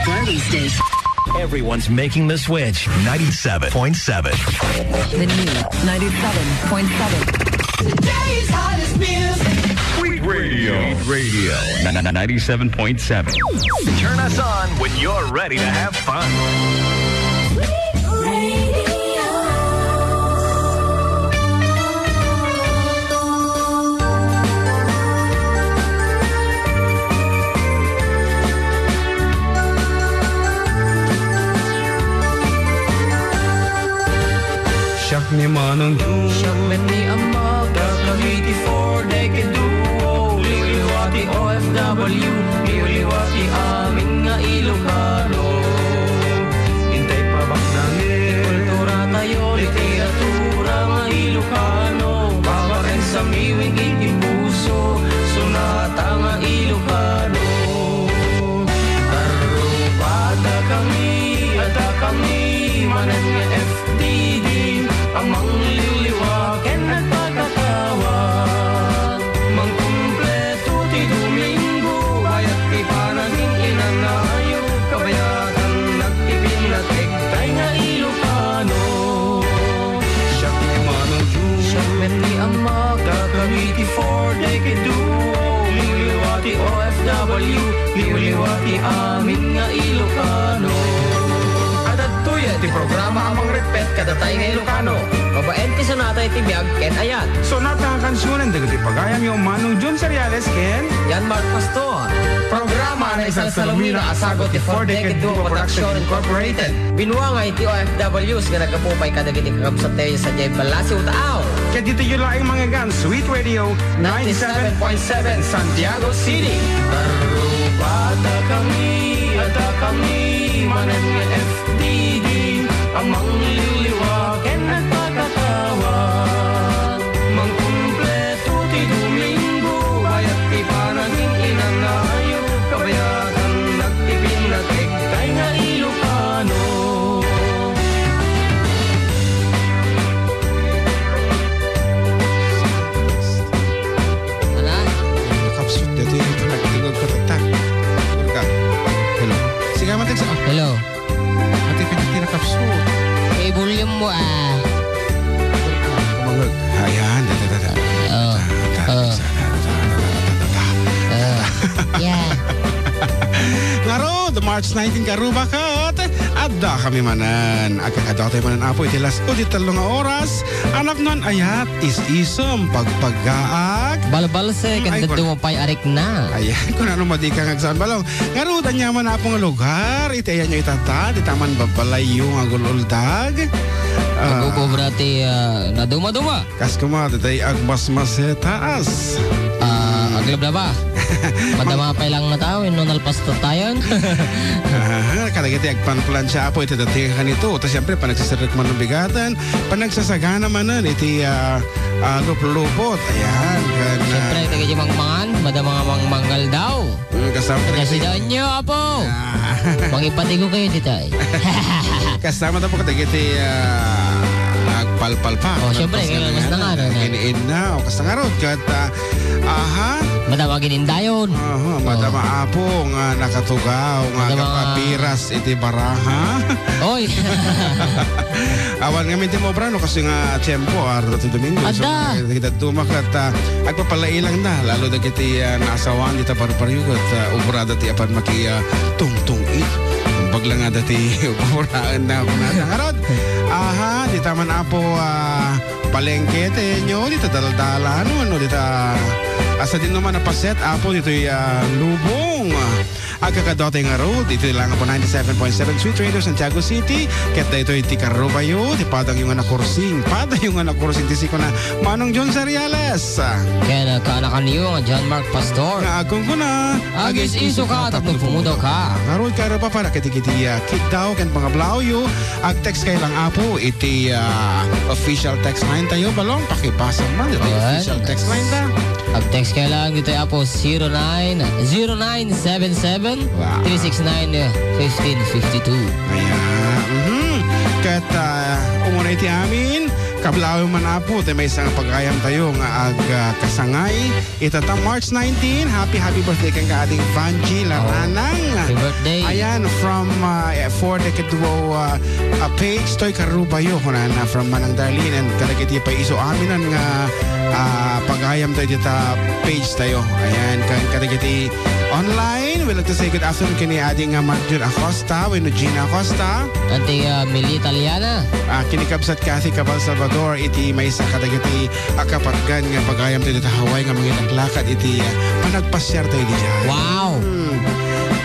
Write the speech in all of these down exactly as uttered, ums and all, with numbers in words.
Party station. Everyone's making the switch. Ninety-seven point seven. The new ninety-seven point seven. Today's hottest music. Sweet Radio. Sweet Radio. Na- na- na- ninety-seven point seven. Turn us on when you're ready to have fun. Siak ni Manong Jun. Siak met ni Ammak. Dakami ti Four Decade Duo. Liwliwa ti O F W. Liwliwa ti amin nga Ilocano. Intay pabaknangen ti kulturatayo, literatura nga Ilocano. Babaen sa miwing iti puso, sonata nga Ilocano. Tarrupadakami, adda kami manen nga F D D, a mangliwliwa ken agpakatawa. Mangkumpleto ti Domingo, bayat ti panagin-inanayo, kabayatan nagpipinnategtay nga Ilocano. Siak ni Manong Jun. Siak met ni Ammak. Dakami ti Four Decade Duo. Liwliwa ti O F W. Liwliwa ti amin nga Ilocano. Adda daytoy ti programa a mangreppet kadatay nga Ilocano. Babaen ti sonata iti biag ken ayat. Sonata nga kansionen dagiti pagayamyo, Manong Jun Seriales ken Jan Mark Pastor. Programa a naisalsalumina a sagut ti Four Decade Duo Production Incorporated. Binuangay ti O F Ws nga naggapu pay kadagiti kakabsattayo sadiay Balasiw, Taaw. Ket ditoy laeng mangeggan, Sweet Radio, ninety-seven point seven Santiago City. Tarrupadakami, adda kami manen nga F D D, a mangliwliwa ken agpakatawa. Mangkumpleto ti Domingo, bayat ti panagin-inanayo, kabayatan nagpipinnategtay nga Ilocano. Ala? Nakapsut daytoy iti panagdingog ko tatta. Hello. Sige, matik sa. Hello. Ati, kanya tinakapsut. Eh, volume mo, ah. Kumangag. Ayan, da, da, da, da. Oh. Da, da, Oh. da, da, da, da, da, da, da. Oh. Yeah. Ngarud, March nineteen, karuba ket adda kami manen. Agkakadawatay manen, Apo, iti las-, o di tallo nga oras. Anak non ayat, is-isem, pagpagaag. Balbalse, Mm, ay, ken kun- daduma pay arikna. Ayan, kun ano madi ka nga agsaan, Balong. Ngarud, ania man, Apo, nga lugar iti ayanyo itatta, dita man babbalayyo nga agul-uldag? Ah. Agubobra ti, ah, naduma-duma. Kas kuma, ditoy agmasmasetaas. Ah, aglablaba. Madama pay lang na tao, inno nalpas tattayon. Aha, kadagiti agpanplansia, Apo, iti dating kanito. Ta, siyempre, panagsiserrek man ng bigaten, panagsasagana manen iti, ah, ah, luplupot. Ayan, kan, ah, Siyempre, dagiti mangmangan, madama nga mangmangal daw. Mm, kasama Kanya dagiti si Donyo, Apo. Ah. Mangipatigo kayo, titay. Kasama ta po kadagiti, ah, agpalpal pa. Oh, siyempre, Tapos kaya nga mas na nga, nga, no, no? Iniin na. O, kas na nga rod, kat, ah, aha. Madama ginindayon. Aha, madama Oh. apo nga nakatugaw, nga Madama nagapapiras iti baraha. Oy. Awan ngamin ti maobra, no, kasi nga tiempo, ah, ti Domingo. So, Adda. Kita tumakat, ah, agpapalailang na, lalo dagiti, ah, naasawaan dita barbaryo, ket, ah, obrada ti apan maki, ah, tungtung-i. Bagla nga dati, obraan na, kunada. Ngarud, aha, dita man, Apo, ah, palengke, tenyo, dita daldala, ano, ano, dita, asa din naman napaset, Apo, dito'y, ah, lubong. Agkakadotay nga road, ito lang po ninety-seven point seven Sweet Radio, Santiago City. Ket daytoy ti karubayo, ti padangyo nga nakursing, padangyo nga nakursing ti sikuna, Manong John Seriales. Ken, ah, kaanakanyo nga John Mark Pastor. Nga agkunkuna, Agis-iso ka, tapno pumudaw ka. Nga road, karuba, para kiti, kiti, ah, kiddaw ken pangablaawyo, ag-text kayo lang, Apo, iti, ah, official text line tayo, Balong, pakibasa man, iti Ayan. official text line ta. Ag-text kayo lang dito, Apo, zero nine, zero nine seven seven, three six nine, fifteen fifty-two. Ayan. Mhm. Ket, ah, umuna iti amin, kablaaw man, Apo, ti maysa nga pagayam tayo nga ag, ah, kasangay. Ita ta March nineteen. Happy, happy birthday ken ka, Ading Vangie Laranang. Oh, happy birthday. Ayan. Yan, from, ah, for the Kaduo, ah, ah, page, toy karubayo, kunana, from Manang Darlene, and kadagiti paiso aminan nga, ah, pagayam tayo dita page tayo. Ayan, kan kadagiti online, we'd like to say good afternoon kini Ading nga Marjun Acosta, wenno Gina Acosta. Ante, ah, Mili Italiana. Ah, kinikabsat Kathy Cabal Salvador, iti maysa kadagiti a kapatgan nga pagayam tayo dita Hawaii nga manginaglakad iti, ah, panagpasiar tayo diyan. Wow! Hmm.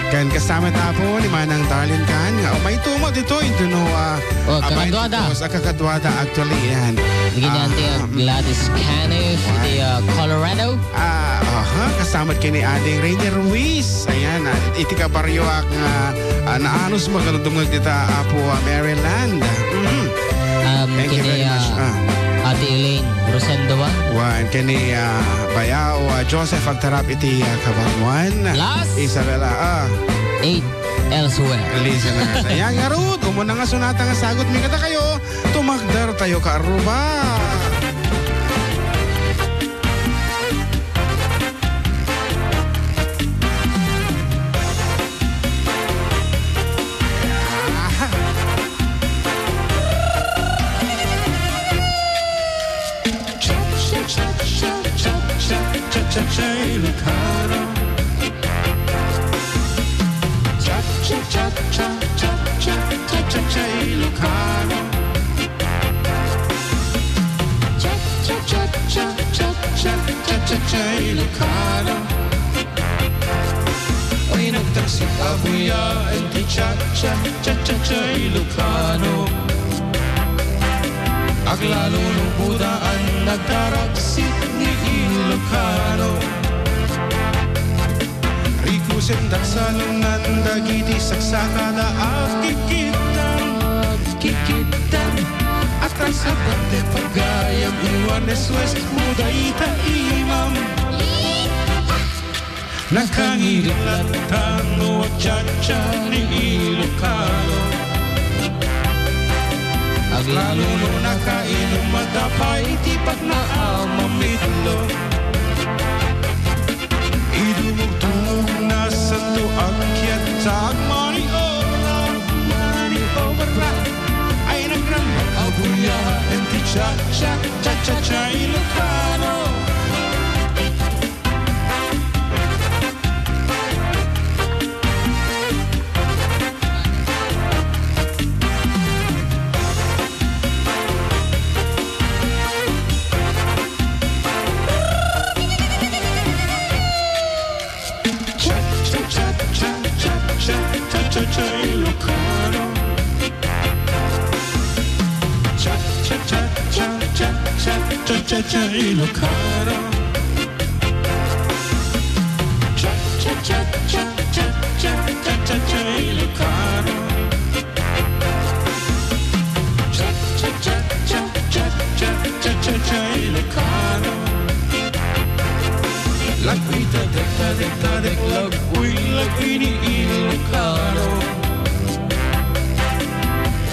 Ken kasama ta po ni Manang Darlene kan nga umay tumot ito into no, ah, Oh, abay, kakaduada. Ito, sa kakaduada actually yan. Lagi na Ah, ante, ah, mm. Gladys Caniff, Wow. iti, ah, Colorado. Ah, aha, kasama kini Ading Rainier Ruiz. Ayan, ah, iti kabaryo ak nga, ah, naanus magaludumag dita Apo, ah, Maryland. Mhm. Um, Thank you kini, very much. ah, Ah. Ate Elaine Rosendo, ah. Wan, kini, ah, Bayaw, ah, Joseph Agtarap iti, ah, Kabarmuan. Plus? Isabela, ah. Eight elsewhere. Listeners. Ayan, ngarud, umuna nga sunata nga sagut mi kadakayo, tumakder tayo ka Aruba. Cha-cha-cha-cha-cha-cha-cha-cha-cha-cha Ilocano. Cha-cha-cha-cha-cha-cha-cha-cha-cha Ilocano. Cha-cha-cha-cha-cha-cha-cha-cha Ilocano. Ay, nagtangsik a buyaen ti cha-cha, cha-cha-cha Ilocano. Aglalo no budaan nagtaragsik ni Ilocano. Rikusen daksalunan dagiti saksakada a kikittan, kikittan. Atras a parte pagayam iwan eswes mo dayta imam. Nakangirip latta no agcha-cha ni Ilocano. Aglalo no nakainum a dapay ti pagna a mamitlo. Idumugdumog na santo akyat sa agmani o, agmani o barra. Ay nagrambak a buyaen ti cha-cha, cha-cha-cha Ilocano. Cha-cha-cha Ilocano. Cha-cha-cha-cha-cha-cha-cha-cha Ilocano. Cha-cha-cha-cha-cha-cha-cha-cha Ilocano. Cha-cha-cha-cha-cha-cha-cha-cha Ilocano. Lagui ta dek, ta dek, ta dek, lagui, lagui ni Ilocano.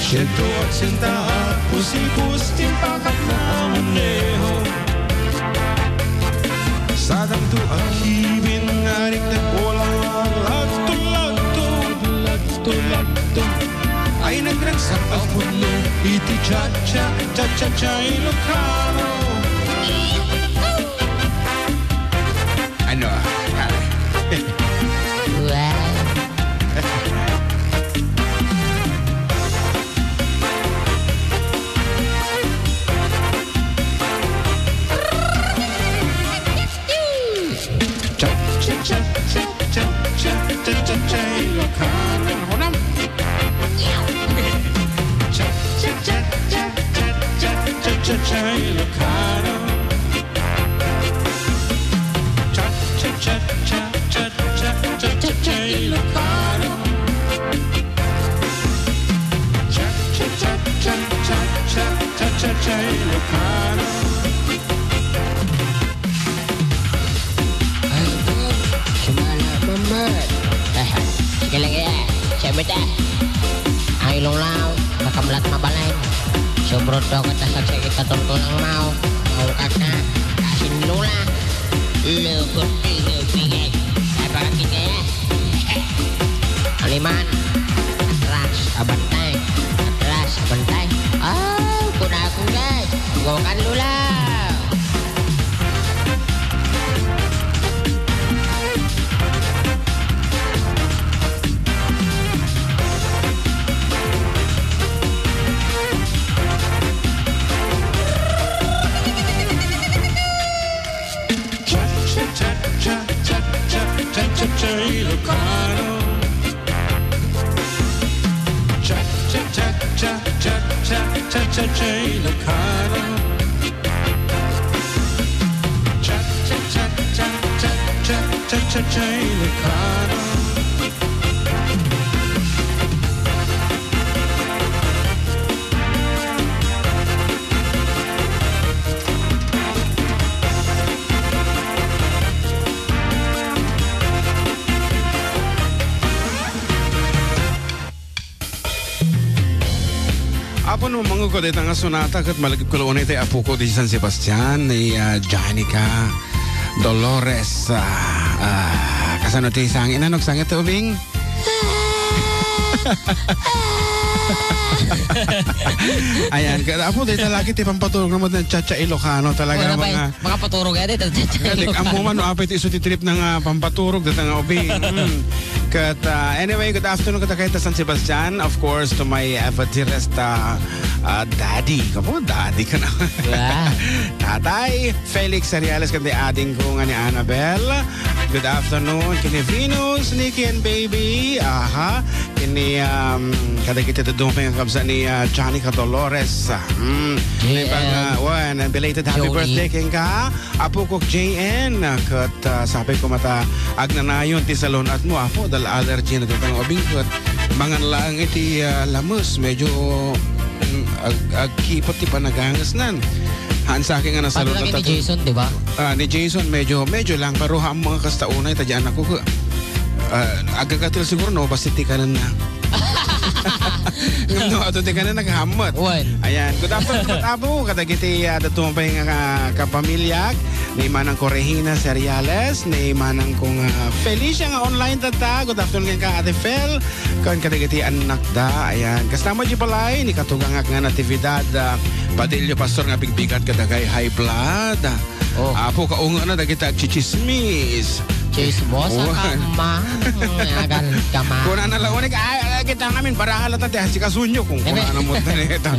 Siento ochenta a pusipus ti pakat na maneho. Sadangto a kibin nga riknep, wala, lagto, lagto, lagto, lagto. Ay nagragsak a pudno iti cha-cha, cha-cha-cha Ilocano. Ano, pare? Wow. Cha-cha-cha-cha-cha-cha-cha-cha Ilocano. Cha-cha-cha-cha-cha-cha-cha-cha Ilocano. Cha-cha-cha-cha-cha-cha-cha Ilocano. Cha-cha-cha-cha-cha-cha-cha-cha Ilocano. Ay, sumala, mama. Eh, sige lagi, eh. Siyempre, te. Ang ilong lang, makamlat mabalay. Sobro to, kata sa sige, tatuntulang mau. Mau ka na. Asin lula. Lukot, lukot, eh. Ay, bakit sige, eh? Aliman. Abantay. Atras, abantay. Ah, kunakon, guys. Go kan lula. Cha-cha-cha-cha-cha-cha-cha-cha-cha Ilocano. Cha-cha-cha-cha-cha-cha-cha-cha Ilocano. Cha-cha-cha-cha-cha-cha-cha Ilocano. Apo, no mangugko dayta nga sonata, ket malagipko la unay tay apoko di San Sebastian, ni, ah, Janica Dolores. Ah, ah, kasano ti sangit? Ano, sangit ti ubing? Ayan, ka-, apo, dayta lagi ti pampaturog mo ng Cha-Cha Ilocano, talaga. Wala ba mga eh? Makapaturog, eh, dito. Dali, amo man, no, apay ti isu ti trip nga pampaturog, dayta nga ubing. Mm. Ket, ah, anyway, good afternoon kadakayo ta San Sebastian. Of course, to my Eva Teresta, ah, daddy. Kapo, daddy ka na. Yeah. Tatay Felix Ariales, ken ti adingko nga ni Annabel. Good afternoon, ken ni Venus, Nikki and Baby. Aha. Ken ni, um, kadagiti dadduma pay nga kabsat ni, ah, Janica Dolores. Mm. J M. Ni pang, ah, wen, belated happy Joey. Birthday kenka. Apokok J N, ket, ah, sapay koma ta agnanayon ti salun-atmo, Apo, dala allergy na datang ubing ket mangan laeng iti, ah, lames, medyo, mm, ag-, agkipot ti panagangesnan. Haan sa akin nga nasalun-at ni Jason, di ba? Ah, ni Jason, medyo, medyo lang, pero haan mo nga kasta unay, ta diyan ako, ah, agagatil siguro, no, basta ti kanan na. Ngem no, ato ti kanan naghammet. Wen. Ayan. Good afternoon, Apo. Kadagiti, ah, dadduma pay nga ka-, kapamiliak. Ni manang ko Regina Seriales, ni manang ko nga Felicia nga online tatta. Good afternoon kenka, Ate Fel. Ken kadagiti annakda. Ayan. Kasta met di balay, ni katugangak nga Natividad, ah, Padillo Pastor nga bigbigat kadagay high blood. Oh. Apo, kaungerna dagiti agchichismis. Chismosa ka, ma. Agan ka, ma. Kunana la unik, ay, ay, kita ngamin, baraha la ta, ti asikasunyo, kung kunana mo ta neta.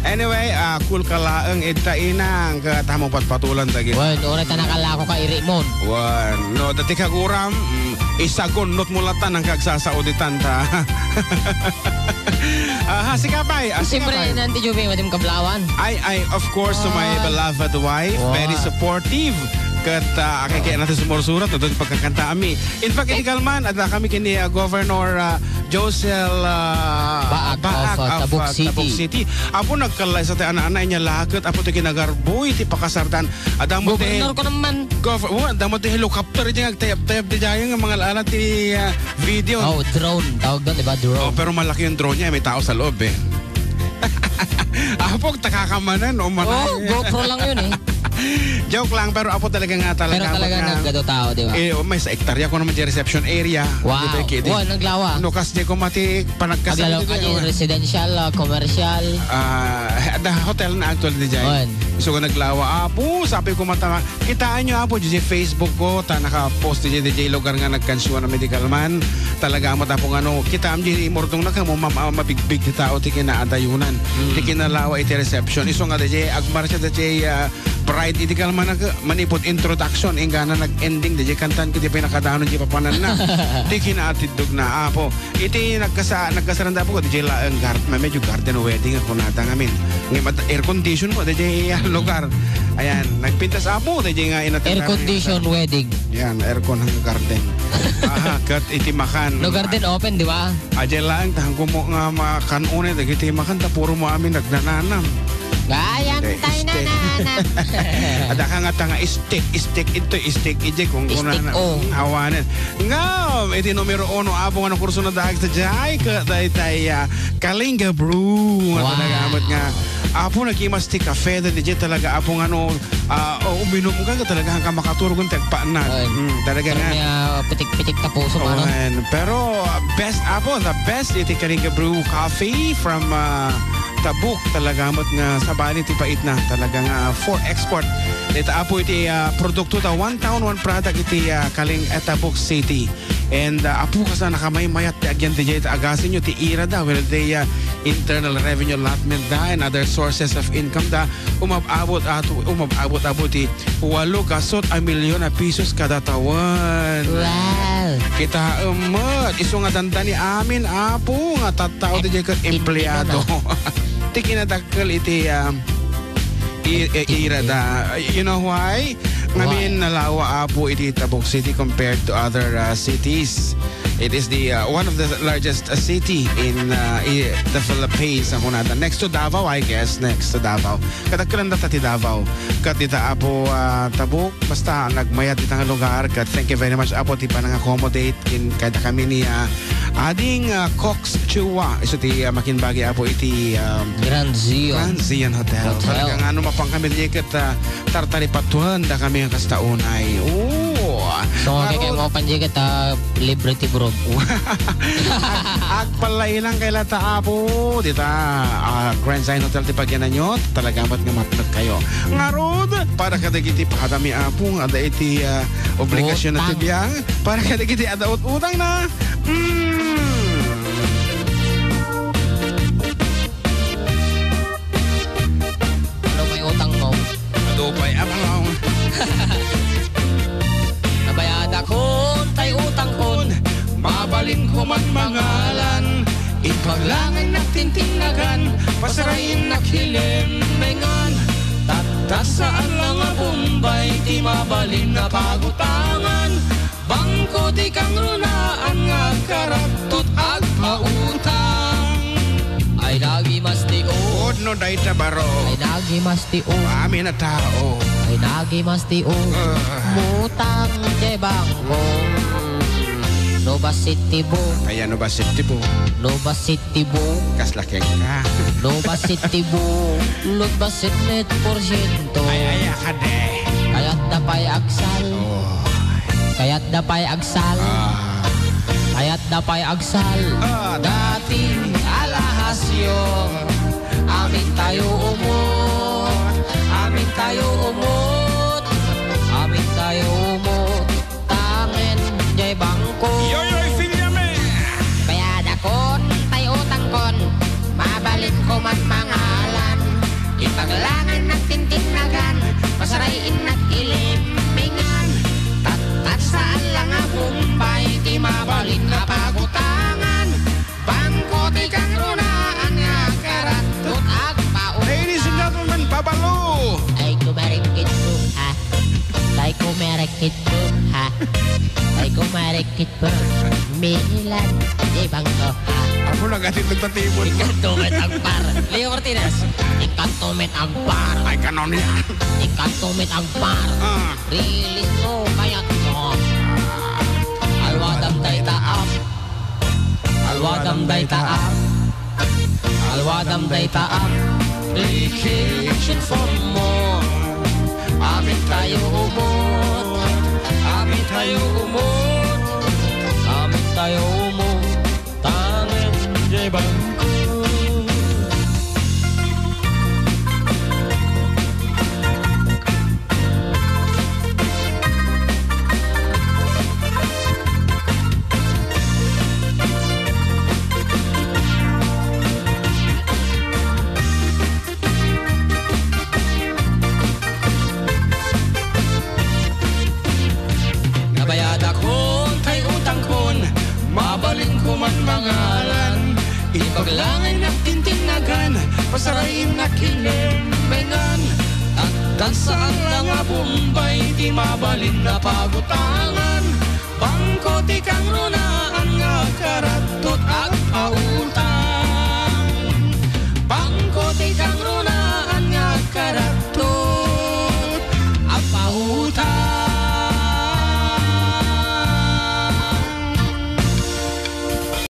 Anyway, ah, cool ka laeng, ita inang, ket amo patpatulan dagiti. Wen, uray ta nakalako ka, iri mon. Wen, no, dati kaguram, mm, isagunnot mo latan ang kagsasao ditan ta. Aha, sika pay. Ah, sika pay. Siyempre, Nanti Jube, madim kablawan. Ay, ay, of course, to my beloved wife, very supportive. Ket, ah, akay kaya natin sumursurat, no, doon pagkakanta ami. In fact, iti kalman, adda kami kini, ah, Governor, ah, Josel, ah, Baak of, ah, Tabuk City. Apo, nagkallay sa ti ana-ana, inya laket, apo, ti kinagarboy, ti pakasartan. Adda mo ti Governor ko naman. Gov-, oh, adda mo ti helicopter, iti nga agtayab-tayab, ti jayo nga mga ala ti, ah, video. Oh, drone. Tawag doon, di ba? Drone. Oh, pero malaki yung drone niya, may tao sa loob, eh. Apok, takakamanan, o manay. Oh, GoPro lang yun, eh. Joke lang, pero apo talaga nga, talaga Pero talaga nga nagado tao, di ba? Eh, oh, may sa hektarya ko naman di reception area. Wow. Di ba, kidi? Wow, naglawa. No, kas di ko mati, panagkas Aglalo, di ba, ano, oh. Residential, ah, commercial. Ah, the hotel na actually di jay. On. So, naglawa. Apo, sabi ko mata, Kitaan nyo, Apo, di Facebook ko, ta naka-post di, di, di lugar nga nagkansuan a medical man. Talaga, Apo, tapong ano, kitaam di imurdong na kamo, ma-, ma-, mabigbig ti tao ti kinaadayunan. Mm. Ti kinalawa iti reception. Isu nga di, agmarcha di, ah, Pride iti kalman na, manipud introduction, inggana nag-ending, di, kantan, di, pinakadanon, di, papanan na. Ti kinaatiddog na, Apo. Iti nagkasa-, nagkasaranda po, D J laeng gar-, ma-, medyo garden wedding ako nata ngamin. Nga mat-, air condition mo, D J, ah, lugar. Ayan, nagpintas apo, D J nga inatid Air namin condition sa wedding. Yan, aircon hanggang garden. Aha, kat iti makan. No garden open, di ba? Aja laeng, tahang kumo nga makan unay, dagiti makan, ta puro mo amin nagnananam. Ayan, Te, tayo na, istek. Na, na. Ada ka nga tanga istek, istek ito, istek ije, kung kuna Istek, na, oh. Awanen. Nga, iti numero uno, apo nga nakurso na daag sa jay, ka, tay, tay, ah, Kalinga Brew. Wow. Talaga, amat nga, apo, nagimas ti kafe, da, di, talaga, apo, nga, no, ah, oh, uminom ka, talaga, ang kamakaturgon, tagpaan na. Ay. Mm, talaga Pero nga. May, ah, pitik-pitik tapuso, ano? Awan. Pero, ah, Best, Apo, the best iti Kalinga Brew Coffee from, ah, Tabuk. Talaga met nga sabali ti paitna. Talaga nga, ah, for export. Dayta, Apo, iti, ah, produkto ta one town, one product iti, ah, Kaling-, eh, Tabuk City. And, ah, Apo, kasla nakamaymayat ti agyan diay ta agasenyo ti ira da. Well, the, ah, internal revenue allotment da and other sources of income da. Umab-abot ato, umab-abot, Apo, ti walo gasut a milyon a pisos kada tawen. Wow. Kitaem met, isu nga dandani amin, Apo, nga tattao diay ket empleado. Ti kinadakkel iti, ah, i-, i-, ira da. You know why? Ngamin, nalawa, Apo, iti Tabuk City compared to other, ah, cities. It is the, uh, one of the largest, uh, city in, uh, i-, the Philippines, ang kunada. Next to Davao, I guess. Next to Davao. Kadakkelan data ti Davao. Ket dita, Apo, uh, Tabuk, basta nagmayat dita nga lugar. Ket thank you very much, Apo, ti panang-accommodate ken kadakami ni, uh, Ading, uh, Cox Chua. Isu ti, uh, makimbagi, Apo, iti, um, Grand Zion. Grand Zion Hotel. Hotel. Talaga nga, no mapankami diay ket, uh, tartaripatuendakami nga kasta unay. Oo. So, nga kay, kay mo panji kita libre ti burog. Ag-, agpallailang kay lata, Apo. Dita, ah, Grand Zion Hotel ti pagyananyo. Talaga met nga mapnek kayo. Ngarud, para kadagiti padami, Apo, nga adda iti, ah, obligasyon na ti biang. Para kadagiti adda ut-utang na. Mm. Ano may utang mo? Adu pay amang. Nabayadakon tay utangkon, mabalinko man mangalan. Ipaglangay nak tintinnagan, pasarainnak hilemmengan. Tatta saan la nga Bombay ti mabalin a pagutangan. Bangko ti kangrunaan nga agkarattot agpautang. Ay nagimas ti o. Pudno dayta baro. Ay nagimas ti o. Amin a tao. Ay nagimas ti o. Ah. Mutang diay bangko. Mm. No bassit ti bu. Kaya no bassit ti bu. No bassit ti bu. Kasla kenka. No bassit ti bu. Lut bassit met porsiento. Ay, ay, akade. Kayatda pay agsal. Oh. Kayatda pay agsal. Ah. Kayatda pay agsal. Ah, dati alahasyo. Amintayo umot. Amintayo umot. Amintayo umot. Tangen jay bangko. Yoyoy, Villame! Bayadakon tay utangkon, mabalinko man mangalan. Ipaglangay nak tintinnagan, pasarainnak hilemmengan. Tattan saan la nga Bombay ti mabalin a pagutangan. Bangko ti kangrunaan nga agkarattot agpautang. Ladies and gentlemen, Babalu! Ay, kumarikit ko, ha? Ay, kumarikit ko, ha? Ay, kumarikit ko. Milan, di bangko, ha? Apo, nagatitlog ta table. Ikanto met agpar. Leo Martinez. Ikanto met agpar. Ay, kanon yan. Ikanto met agpar. Ah. Release mo, kayat mo. Alwadam dayta am. Alwadam dayta am. Alwadam dayta am. Vacation for more. Amintayo umot. Amintayo umot. Amintayo umot. Tangen jay bangko. Nabayadakon tay utangkon, mabalinko man mangalan. Ipaglangay nak tintinnagan, pasarainnak hilemmengan. Tattan saan la nga Bombay ti mabalin a pagutangan. Bangko ti kangrunaan nga agkarattot agpautang.